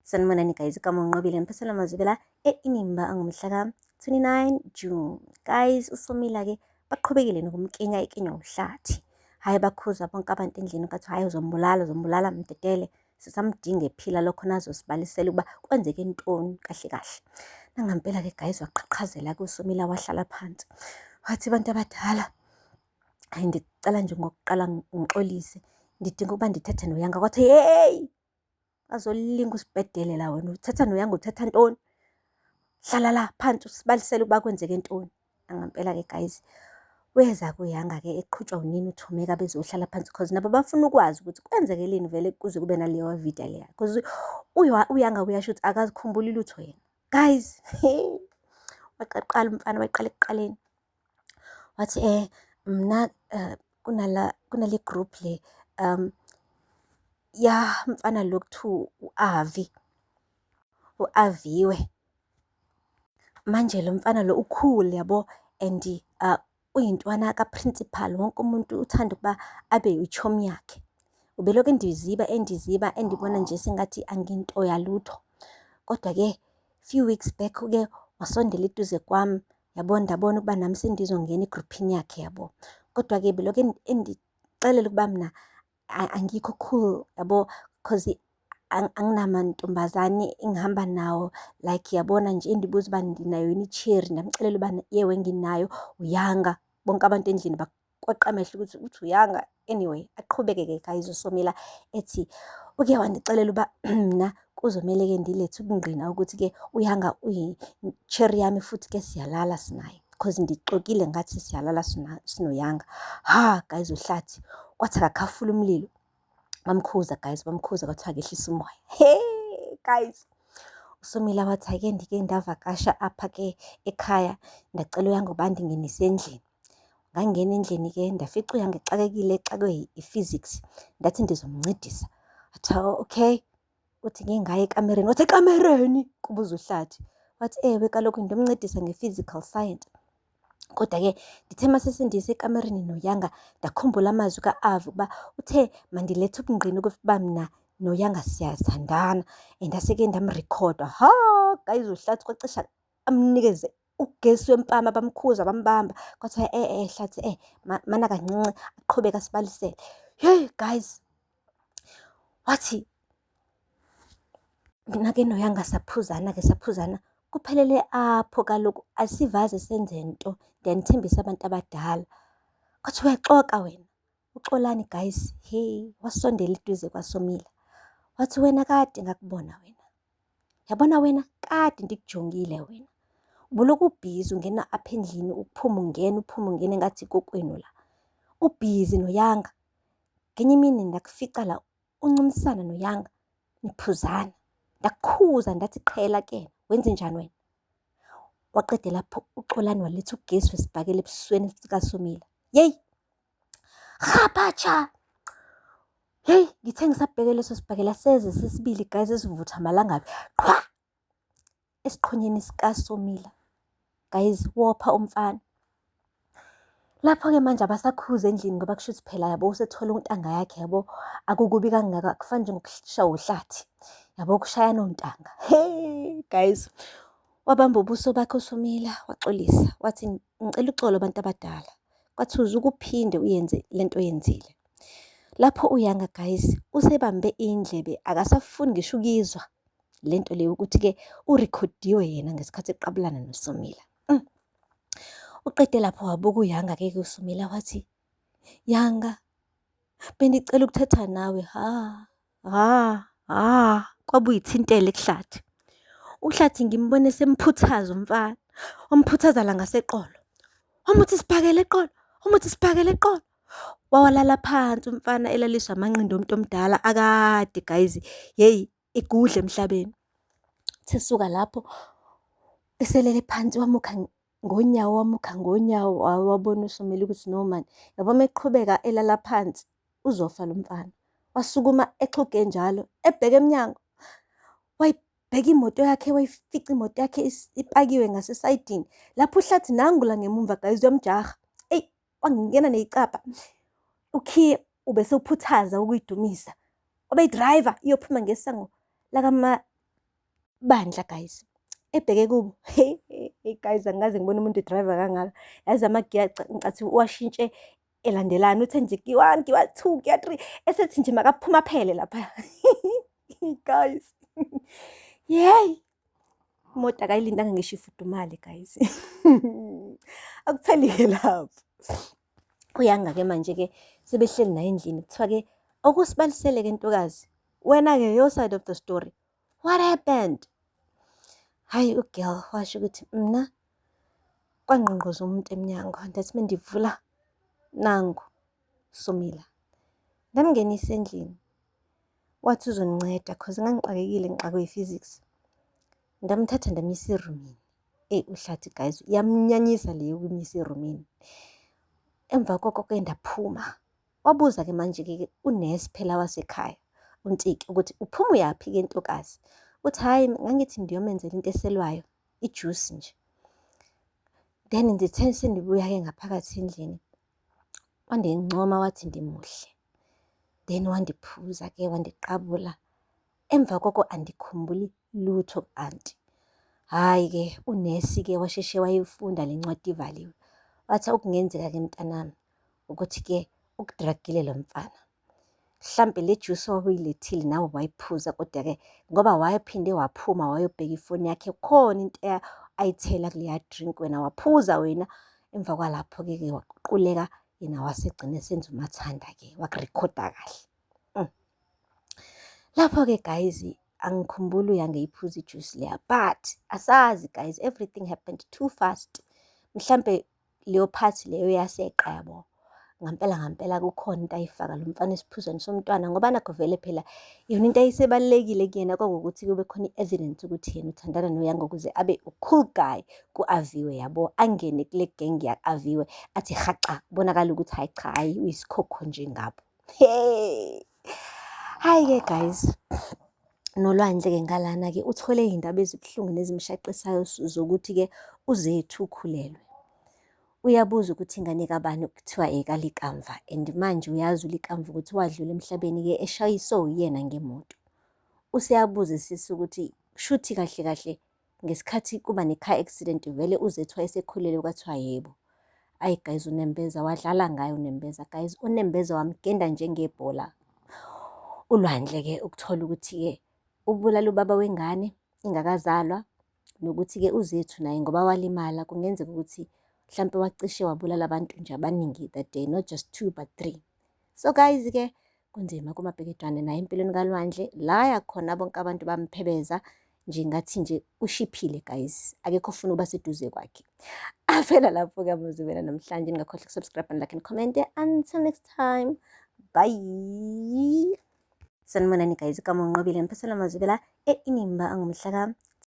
Sanibonani guys, igama uNqobile ngiphathela amazwibela e-Inimba angomhla ka-29 June. Guys, uSomila-ke baqhubekile nokumkenya ekenywa uHlathi. Hhayi bakhuza bonke abantu endlini kwathi hhayi uzombulala, uzombulala mdedele. Sisamdinga ephila lokho nazosibalisela ukuba kwenzeke ntoni kahle kahle. Nangampela-ke guys waqhaqhazela-ke uSomila wahlala phansi. Wathi bantu abadala, hayi ndicela nje ngokuqala ngixolise, ndidinga ukuba ndithethe noYanga. Kwathi hey, azolinga usibhedelela wena uthetha noYanga uthetha ntoni? Hlala la phansi usibalisele ukuba kwenzeke ntoni. Nangampela-ke guys, weza kuYanga-ke eqhutshwa unina uThumeka bezohlala phansi cause nabo bafuna ukwazi ukuthi kwenzekeleni vele kuze kube naleyo video leya. Cause uYanga uyasho ukuthi akazikhumbuli lutho yena. Guys, waqaqala umfana waqala ekuqaleni. Wathi mna kunala kunale group le ya mfana lo kuthiwa u-Avi, u-Aviwe. Manje lo mfana lo u-cool yabo and uyintwana ka-principal, wonke umuntu uthanda ukuba abe yichomi yakhe. Ubelokhu endiziba endiziba endibona nje sengathi anginto yalutho. Kodwa-ke few weeks back-ke wasondela eduze kwami yabo, ndabona ukuba nami sendizongena egruphini yakhe yabo. Kodwa-ke belokhu endixelela ukuba mina angikho cool yabo cause anginamantombazane engihamba nawo like yabona nje endibuza uba ndinayo yini i-cherry, ndamxelela uba yewe nginayo uYanga. Bonke abantu endlini bakweqa amehlo ukuthi uthi uYanga. Anyway, aqhubeke-ke guys uSomila ethi uke wandixelela uba mna kuzomele-ke ndilethe ubungqina ukuthi-ke uYanga uyi-cherry yami futhi-ke siyalala sinaye cause ndixokile ngathi siyalala sinoYanga. Ha guys uHlathi kwathi akakhafula umlilo. Bamkhuza guys, bamkhuza kwathiwa akehlise umoya. Hey guys, uSomila wathi ake ndike ndavakasha apha-ke ekhaya, ndacela uYanga uba andingenise endlini. Ngangena endlini-ke ndafica uYanga exakekile, exakwe i-physics. Ndathi ndizomncedisa. Wathi okay, uthi ngingaya ekamereni. Wathi ekamereni? Kubuza uHlathi. Wathi ewe kaloku ndomncedisa nge-physical science. Kodwa-ke ndithe uma sesindise ekamereni noYanga ndakhumbula amazwi ka-Avi ukuba uthe mandilethe ubungqina ukuba mna noYanga siyathandana and ndase-ke ndamrikhoda. Ha, guys uHlathi kwacishe amnikeze ugesi wempama, bamkhuza bambamba. Kwathiwa Hlathi mana kancinci aqhubeke asibalisele. Hey guys, wathi mina-ke noYanga saphuzana-ke saphuzana. Kuphelele apho kaloku asivaze senze nto, ndiyanithembisa abantu abadala. Kwathi uyaxoka wena. UXolani guys, hey, wasondela eduze kwaSomila. Wathi wena kade ngakubona wena. Yabona wena kade ndikujongile wena. Ubulokhu ubhizi ungena apha endlini uphuma ungena uphuma ungena engathi kokwenu la. Ubhizi noYanga. Ngenye imini ndakufica la uncumisana noYanga niphuzana. Ndakukhuza ndathi qhela kuyena, wenze njani wena? Waqeda lapho uXolani waletha ugesi wesibhakela ebusweni sikaSomila. Yeyi, rhabatsha! Heyi, ngithe ngisabheke leso sibhakela seze sesibili guys esivutha amalangabi. Qhwa! Esiqhonyeni sikaSomila. Guys, wopha umfana. Lapho-ke manje abasakhuza endlini ngoba kusho ukuthi phela yabo usethole untanga yakhe yabo, akukubi kangaka akufani njengokushawa uHlathi. Yabo kushayana ontanga. Hey guys, wabamba ubuso bakhe uSomila waxolisa wathi ngicela uxolo bantu abadala. Kwathi uzuke uphinde uyenze lento oyenzile. Lapho uYanga guys usebambe indlebe akasafuni ngisho ukuyizwa lento leyo ukuthi-ke urikhodiwe yena ngesikhathi eqabulana noSomila. Uqede lapho wabuka uYanga-ke kuSomila wathi, Yanga, bendicela ukuthetha nawe. Ha, ha, ha, kwabuya ithintela kuHlathi. UHlathi ngimbone semphuthaza umfana, wamphuthaza la ngaseqolo. Wamuthi sibhakele eqolo, wamuthi sibhakele eqolo. Wawalala phansi umfana elaliswa amanqindi omuntu omdala akade guys, yeyi igudle emhlabeni. Sesuka lapho eselele phansi wamukha ngonyawo, wamukha ngonyawo, wabona uSomila ukuthi no man, yabo uma eqhubeka elala phansi uzofa lo mfana. Wasukuma exhuge njalo ebheke emnyango, wayibheka imoto yakhe, wayifica imoto yakhe ipakiwe ngasesayidini. Lapho uHlathi nangu la ngemumva guys uyamjaha. Eyi, wangena neyicabha. Ukhiye ubese uphuthaza ukuyidumisa. Obeyidrayiva iyophuma ngesango Bandla guys, ebheke kubo. Hey guys, angikaze ngibone umuntu e-drive-a kangaka. Yazi amagiya ngicathi uwashintshe elandelana, uthe nje gear one, gear two, gear three, esethi nje makaphuma aphele lapha. Guys, yeyi, imoto akayilindanga ngisho ifudumale guys. Akupheli-ke lapho. Uyanga-ke manje-ke sebehleli naye endlini, kuthiwa-ke okusibalisele-ke ntokazi, wena-ke your side of the story, what happened? Hhayi u-girl washo ukuthi mna kwangqongqoza umuntu emnyango, ndathi mendivula nangu Somila. Ndamngenisa endlini, wathi uzonginceda cause ngangixakekile ngixakwe i-physics. Ndamthatha ndamyisa erumini. Eyi uHlathi guys, iyamnyanyisa le yokumyisa erumini. Emva koko-ke ndaphuma. Wabuza-ke manje-ke unesi phela wasekhaya, uNtiki, ukuthi uphuma uyaphi-ke ntokazi? Uthi hhayi ngangithi ngiyomenzela into eselwayo, ijusi nje. Then ngithe sengibuya-ke ngaphakathi endlini, wandincoma wathi ndimuhle. Then wandiphuza-ke wandiqabula. Emva koko andikhumbuli lutho anti. Hhayi-ke unesi-ke washeshe wayifunda le ncwadi ivaliwe. Wathi okungenzeka-ke mntanami ukuthi-ke uku-drug-ile lo mfana. Mhlampe le juice owawuyilethile nawe wayiphuza kodwa-ke ngoba wayephinde waphuma wayobheka ifoni yakhe khona into ayithela kuleya drink wena waphuza wena. Emva kwalapho-ke waquleka yena wasegcina esenza umathanda-ke wakurekhoda kahle. Lapho-ke guys angikhumbuli uyangiyiphuza ijuice leya but asazi guys, everything happened too fast. Mhlampe leyo part leyo yaseqa yabo. Ngampela ngampela kukhona into ayifaka lo mfana esiphuzweni somntwana ngoba nakho vele phela yona into ayisebalulekile kuyena kwakuwukuthi kube khona i-evidence ukuthi yena uthandana noYanga ukuze abe u-cool guy ku-Aviwe yabo, angene kule gang ya-Aviwe athi haca kubonakala ukuthi hhayi cha hhayi uyisikhokho nje ngabo. Hey! Hhayi-ke guys, noLwandle-ke ngalana-ke uthole iy'ndaba ezibuhlungu nezimshaqisayo zokuthi-ke uZethu ukhulelwe. Uyabuza ukuthi ingane kabani, kuthiwa ekaLikamva and manje uyazi uLikamva ukuthi wadlula emhlabeni-ke eshayiswe uyena ngemoto. Useyabuza sisi ukuthi kushuthi kahle kahle ngesikhathi kuba ne-car accident vele uZethu wayesekhulelwe, kwathiwa yebo. Ayi guys, unembeza wadlala ngaye unembeza guys, unembeza wamgenda njengebhola. ULwandle-ke ukuthola ukuthi-ke ubulala ubaba wengane ingakazalwa nokuthi-ke uZethu naye ngoba walimala kungenzeka ukuthi mhlampe wacishe wabulala abantu nje abaningi that day, not just two but three. So guys-ke kunzima kumabhekejwane naye empilweni kaLwandle, la yakhona bonke abantu bamphebeza nje ngathi nje ushiphile guys, akekho ofuna ukuba seduze kwakhe. Aphela lapho-ke amazwi namhlanje, ningakhohlwa uku-subscribe and like and comment. Until next time, bye. Sanibonani guys, igama uNqobile ngiphathela amazwi la e-Inimba angomhla ka